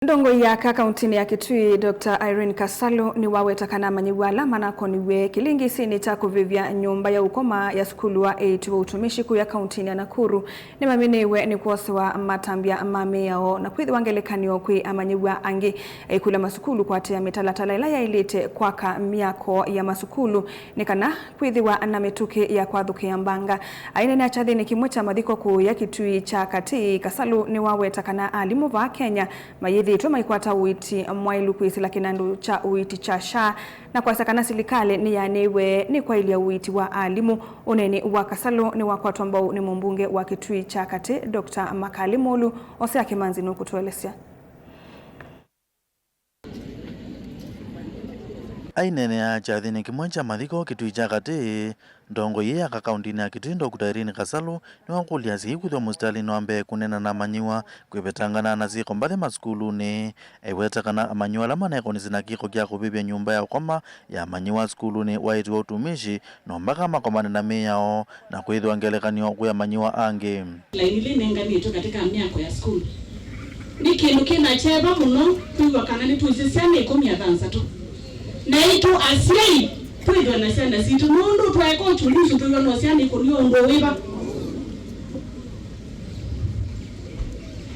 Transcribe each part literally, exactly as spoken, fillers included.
Ndongoi ya aka kauntinĩ ya Kitui, Doctor Irene Kasalu, nĩwaweta kana amanyĩw'a ala manakoniw'e kĩlĩngĩsĩnĩ kya kũvĩvya nyũmba ya ũkoma ya sukulu wa Eight wa Utumishi kũya kauntinĩ ya Nakuru nĩmaminĩĩwe nĩ kwosewa matambya ma mĩao na kwĩthĩwa ngelekany'o kwĩ amanyĩw'a angĩ. Aikũlya masukulu kũatĩĩa mĩtalatala ĩla yaĩlĩte kwaka myako ya masukulu nĩ kana kwĩthĩwa na mĩtũkĩ ya kwathũkĩa mbanga. Aineenea kyathĩnĩ kĩmwe kya mathiko kũũya Kitui kya Katĩ, Kasalu nĩwaweta kana alimũ vaa Kenya mayĩthĩĩtwe maikwata ũiiti mwaĩlu kwĩsĩla kĩnandũ kya ũiiti kya SHA, na kwasya kana silikalĩ nĩyanĩiwe nĩ kwaĩlya ũiiti wa alimũ. Ũneeni wa Kasalu nĩwakwatwa mbau nĩ mũmbunge wa Kitui kya Katĩ, Doctor Makali Mulu. Osea Kĩmanzi nũkũtũelesya. Aineenea kyathĩnĩ kĩmwe kya mathiko Kitui kya Katĩ, ndongoi ya aka kauntinĩ ya Kitui, Doctor Irene Kasalu, nĩwakũlya asyai kwĩthĩwa mũsitalĩnĩ wa mbee kũneena na amanyĩw'a kwĩvetangana na syĩko mbathi masukulunĩ. Aiweta kana amanyĩw'a ala manekonĩsye na kĩko kya kũvĩvya nyũmba ya ũkoma ya amanyĩw'a sukulunĩ wa Eight wa Utumishi no mbaka makomane na mĩao na kwĩthĩwa ngelekany'o kwĩ amanyĩw'a angĩ. Laini ĩla ĩnenganĩtwe katĩ ka myako ya sukulu nĩ kĩndũ kĩ na kyeva mũno kwĩw'a kana nĩtwĩsĩ syana ĩkũmi na thanthatũ. Naitũ asyai twĩthwe na syana sitũ, nũndũ twaeka uchunguzi twĩw'a no syana ikũnĩwa ũndũ wĩva.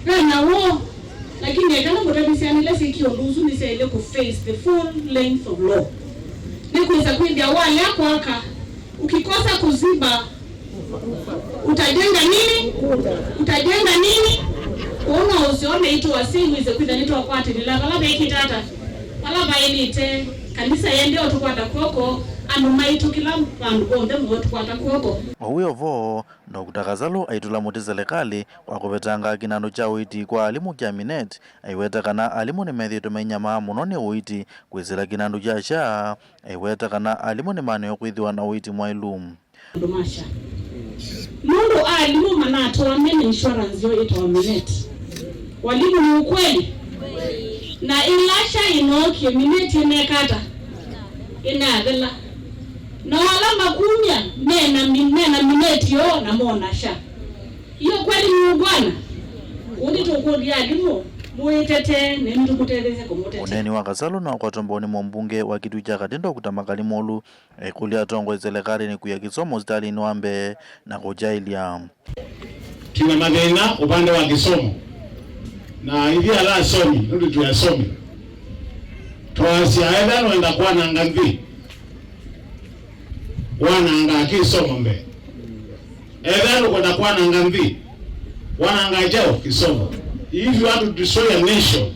Ve na woo, lakini ekana mũtavĩ syana ila syĩkie ũndũ ũsu nĩsyaĩle kũ face the full length of law. Nĩkwĩsa kwĩthĩa walea kwaka, ukikosa kuziba, utajenga nini? Utajenga nini? Ũu no ũseo naitũ asyai wĩse kwĩtha nĩtwakwatĩlĩla vala vekĩte ata, vala vaĩlĩte. Kanisa yende ũtũkwata kw'oko, andũ maitũ kĩla vandũ vonthe mootũkwata kw'oko. O wĩ o vo, Doctor Kasalu aitũla mũtĩ selekalĩ kwa kũvetanga kĩnandũ kya ũiiti kwa alimũ kya Minet, aiweta kana alimũ nĩmethĩĩtwe mainyamaa mũno nĩ ũiiti kwĩsĩla kĩnandũ kya SHA, aiweta kana alimũ nĩmanewe kwĩthĩwa na ũiiti mwaĩlu. Andũ ma SHA. Nũndũ alimũ manatũa mena insurance yoo ĩtawa Minet. Walimu, ni ukweli? Na ĩla SHA ĩnookie, Minet ĩneka ata? Ĩnathela. Na ala makumya mena mi-, mena Minet yoo na mona SHA. Hiyo kweli ni ungwana? Ũndĩ tũkũlya alimũ, mũĩtetee, na nĩtũmũtetheesya kũmũtetea. Ũneeni wa Kasalu nĩwakwatwa mbau nĩ mũmbunge wa Kitui kya Katĩ, Doctor Makali Mulu, aikũlya atongoi selekalĩnĩ kwia kĩsomo ũsitalĩnĩ wa mbee na kũkyaĩlya. Twĩna mathĩna ũvande wa kĩsomo, na ithyĩ ala asomi, nũndũ twĩ asomi, twasya ethĩwa nũenda kwananga nthĩ, wanangaa kĩsomo mbee. Ethĩwa nũkwenda kwananga nthĩ, wanangaa kyaũ? Kĩsomo. If you want to destroy a nation,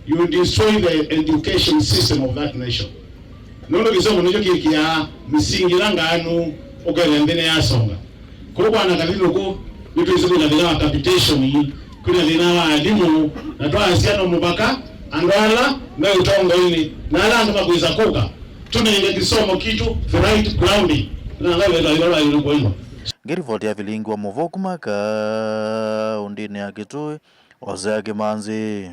you destroy the education system of that nation. Nũndũ kĩsomo nĩkyo kĩkĩaa mĩsingi ĩla ngaanu ũkethĩa nthĩ nĩyasonga. Kũu kwana Kathilũkũ, nĩtwĩsĩ kwĩna thĩna wa capitation, kwĩna thĩna wa alimũ, na twaasya no mũvaka andũ ala me ũtongoinĩ na ala angĩ makwĩsa kũka, tũnenge kĩsomo kitũ the right grounding, na ngai wetwa ĩla waĩlwe kũendwa. Ngĩrivoti ya vilingi wa mũvoo kuma kaũndĩnĩ ya Kitui, Osea Kĩmanzi.